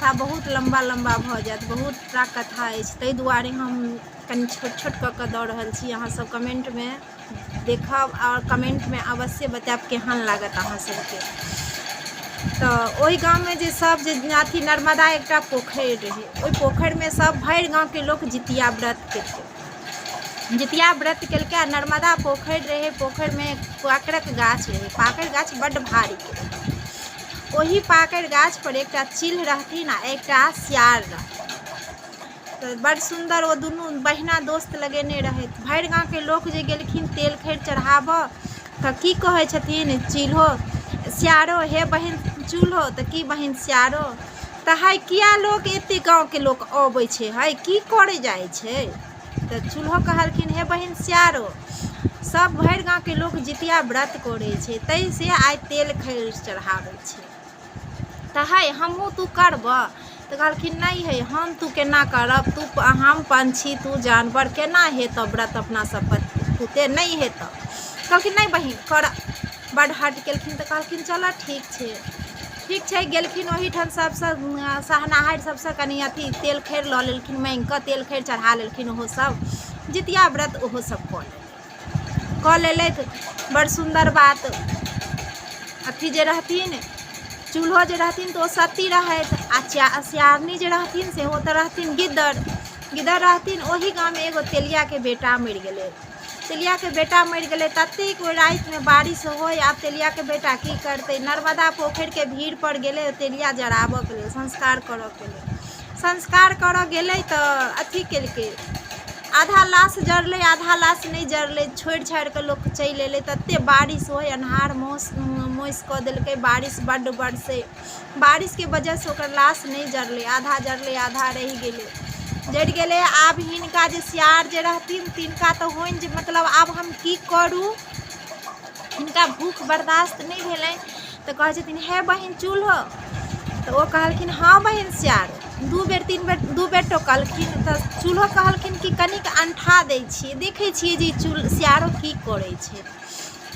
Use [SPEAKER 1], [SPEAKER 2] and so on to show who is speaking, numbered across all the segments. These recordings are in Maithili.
[SPEAKER 1] कथा बहुत लम्बा लम्बा भऽ जायत, बहुत टा कथा अछि, ताहि दुआरे हम कनि छोट छोट कऽ कऽ दऽ रहल छी। अहाँसभ कमेन्टमे देखब आओर कमेन्टमे अवश्य बतायब केहन लागत अहाँ सभके। तऽ ओहि गाममे जे सभ जे अथी नर्मदा एकटा पोखरि रहै, ओहि पोखरिमे सभ भरि गाँवके लोक जितिया व्रत केलकै। जितिया व्रत केलकै आ नर्मदा पोखरि रहै, पोखरिमे पाकड़िक गाछ रहै, पाकड़ि गाछ बड्ड भारीके रहै। ओही पाकड़ि गाछपर एकटा चील्ह रहथिन आ एकटा सियार रहथिन। तऽ बड्ड सुन्दर ओ दुनू बहिना दोस्त लगेने रहथि। भरि गाँवके लोक जे गेलखिन तेल खैर चढ़ाबऽ, तऽ की कहै छथिन चील्हो सियारो, हे बहिन चूल्हो, तऽ की बहिन सियारो, तऽ हइ किए लोक एतेक गाँवके लोक अबै छै, हइ की करै जाइ छै? तऽ चूल्हो कहलखिन, हे बहिन सियारो, सभ भरि गाँवके लोक जितिया व्रत करै छै, ताहिसँ आइ तेल खैर चढ़ाबै छै। तऽ हइ हमहूँ तू करबह? तऽ कहलखिन, नहि हइ, हम तू केना करब? तू हम पंछी, तू जानवर, केना हेतऽ व्रत अपना सब पुते नहि हेतऽ। कहलखिन, नहि बहिन, कर। बड्ड हट केलखिन। तऽ कहलखिन, चलऽ ठीक छै, ठीक छै। गेलखिन ओहिठाम सबसँ सहनाहरि सबसँ कनि अथी तेल खैर लऽ लेलखिन, माँगि कऽ तेल खैर चढ़ा लेलखिन। ओहो सब जितिया व्रत ओहो सब कऽ लेलथि, कऽ लेलथि। बड़ सुन्दर बात। अथी जे रहथिन, चूल्हो जे रहथिन, तऽ ओ सती रहथि आ सियारनी जे रहथिन से ओ तऽ रहथिन गिद्दड़, गिद्दड़ रहथिन। ओही गाममे एगो तेलियाके बेटा मरि गेलै। तेलियाके बेटा मरि गेलै, ततेक ओहि रातिमे बारिश होइ। आब तेलियाके बेटा की करतै? नर्मदा पोखरिके भीड़पर गेलै ओ तेलिया जराबऽके लेल, संस्कार करऽके लेल। संस्कार करऽ गेलै तऽ अथी केलकै, आधा लाश जरलै, आधा लाश नहि जरलै। छोड़ि छाड़ि कऽ लोक चलि अयलै। ततेक बारिश होइ, अन्हार मौस मौस कऽ देलकै, बारिश बड्ड बरसै। बारिशके वजहसँ ओकर लाश नहि जरलै, आधा जरलै, आधा रहि गेलै, जरि गेलै। आब हिनका जे सियार जे रहथिन, तिनका तऽ होइन जे मतलब आब हम की करू? हिनका भूख बर्दाश्त नहि भेलनि, तऽ कहै छथिन, हे बहिन चूल्हो। तऽ ओ कहलखिन, हँ बहिन सियार। दू बेर, तीन बेर, दू बेर टोकलखिन, तऽ चूल्हो कहलखिन कि कनिक अनठा दै छियै, देखै छियै जे ई चूल सियारो की करै छै।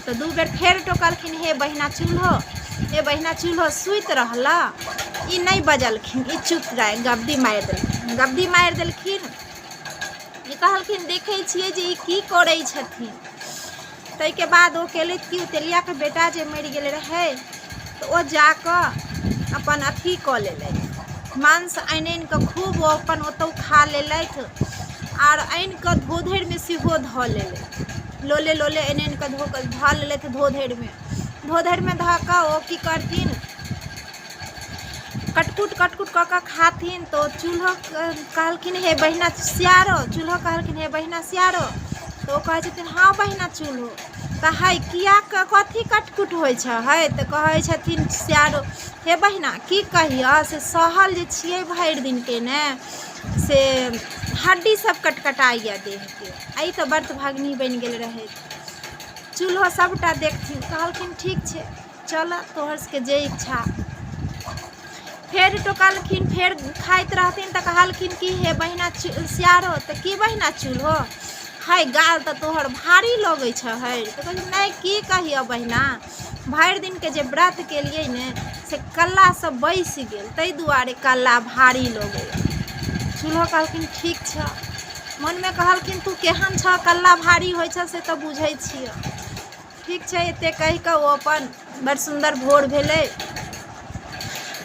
[SPEAKER 1] तऽ दू बेर फेर टोकलखिन, हे बहिना चूल्हो, हे बहिना चूल्हो, सुति रहलऽ? ई नहि बजलखिन, ई चुप रहि गब्दी मारि देलखिन, गब्दी मारि देलखिन। ई कहलखिन, देखै छियै जे ई की करै छथिन। ताहिके बाद ओ केलथि कि ओ तेलियाके बेटा जे मरि गेल रहै, तऽ ओ जा कऽ अपन अथी कऽ लेलथि। मांस आनि आनि कऽ खूब ओ अपन ओतहु खा लेलथि आर आनि कऽ धोधरिमे सेहो धऽ लेलथि। लोले लोले आनि आनि कऽ धो कऽ धऽ लेलथि धोधरिमे। धोधरिमे धऽ कऽ ओ की करथिन? कटकुट कटकुट कऽ कऽ खाथिन। तऽ ओ चूल्हो कहलखिन, हे बहिना सियारो। चूल्हो कहलखिन, हे बहिना सियारो। तऽ ओ कहै छथिन, हँ बहिना चूल्हो। तऽ हइ किया कथी कटकुट होइ छै हइ? तऽ कहै छथिन सियारो, हे बहिना, की कहिअ, से सहल जे छियै भरि दिनके ने, से हड्डीसभ कटकटाइए देहके। एहि तऽ व्रत भगनी बनि गेल रहै। चूल्हो सभटा देखथिन, कहलखिन, ठीक छै, चलऽ, तोहर सबके जे इच्छा। फेर टोकलखिन, फेर खाइत रहथिन तऽ कहलखिन कि हे बहिना सियारो। तऽ की बहिना चूल्हो? हइ गाल तऽ तोहर भारी लगै छऽ हइ। तऽ कहलखिन, नहि, की कहिअ बहिना, भरि दिनके जे व्रत केलियै ने, से कल्ला सब बैसि गेल, ताहि दुआरे कल्ला भारी लगैए। चूल्हो कहलखिन, ठीक छऽ। मनमे कहलखिन, तू केहन छऽ, कल्ला भारी होइ छऽ से तऽ बुझै छिअ। ठीक छै। एतेक कहि कऽ ओ अपन बड़ सुन्दर भोर भेलै,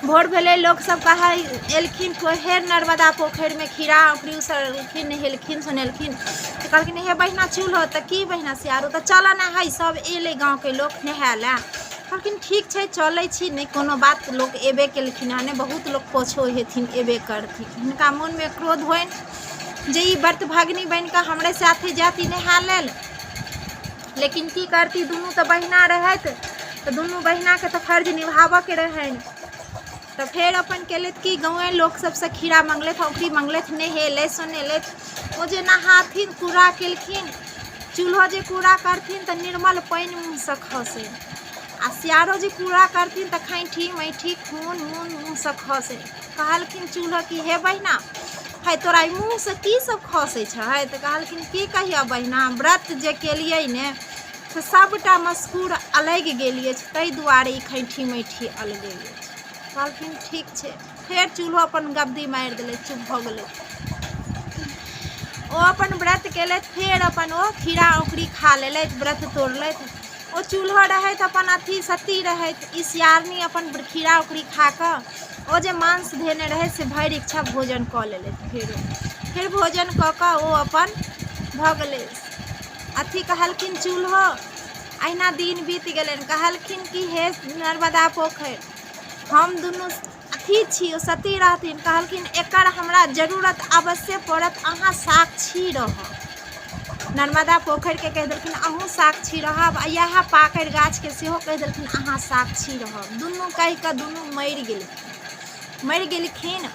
[SPEAKER 1] भोर भेलै। लोकसभ कहै एलखिन, फेर नर्मदा पोखरिमे खीरा औँकुरी उसरलखिन, नहेलखिन सोनेलखिन। तऽ कहलखिन, हे बहिना चूल्हो। तऽ की बहिना सियारो? तऽ चलऽ ने हइ, सभ एलै गाँवके लोक नहाय लए। कहलखिन, ठीक छै, चलै छी, नहि कोनो बात, लोक एबे केलखिन हँ ने, बहुत लोक पाछो हेथिन, एबे करथिन। हिनका मोनमे क्रोध होइन जे ई व्रत भगनी बनि कऽ हमरे साथे जायत ई नहाय लेल। लेकिन की करती? दुनू तऽ बहिना रहथि, तऽ दुनू बहिनाके तऽ फर्ज निभाबऽके रहनि। तऽ फेर अपन केलथि कि गाँवे लोक सबसँ खीरा मङ्गलथि, औँकुरी मङ्गलथि, नहेलथि सोनेलथि। ओ जे नहाथिन, कूड़ा केलखिन, चूल्हो जे कूड़ा करथिन तऽ निर्मल पानि मुँहसँ खसै आ सियारो जे कूड़ा करथिन तऽ खैठी मैठी खून मून मुँहसँ खसै। कहलखिन चूल्हो कि हे बहिना, है तोरा ई मुँहसँ की सब खसै छै? तऽ कहलखिन, की कहिअ बहिना, व्रत जे केलियै ने से सभटा मसकूर अलगि गेल अछि, ताहि दुआरे ई खैठी मैठी अलगै अछि। कहलखिन ठीक छै। फेर चूल्हो अपन गब्दी मारि देलथि, चुप भऽ गेलै। ओ अपन व्रत केलथि, फेर अपन ओ खीरा औकरी खा लेलथि, व्रत तोड़लथि। ओ चूल्हो रहथि अपन अथी सती रहथि। ई सियारनी अपन खीरा औकरी खा कऽ ओ जे मांस धेने रहथि से भरि इच्छा भोजन कऽ लेलथि। फेर भोजन कऽ कऽ ओ अपन भऽ गेलै अथी। कहलखिन चूल्हो, अहिना दिन बीत गेलनि। कहलखिन कि हे नर्मदा पोखरि, हम दुनू अथी छी, ओ सती रहथिन। कहलखिन एकर हमरा जरूरत अवश्य पड़त, अहाँ साक्षी रहब। नर्मदा पोखरिके कहि देलखिन अहूँ साक्षी रहब, आ इएह पाकड़ि गाछके सेहो कहि देलखिन अहाँ साक्षी रहब। दुनू कहि कऽ दुनू मरि गेलखिन, मरि गेलखिन।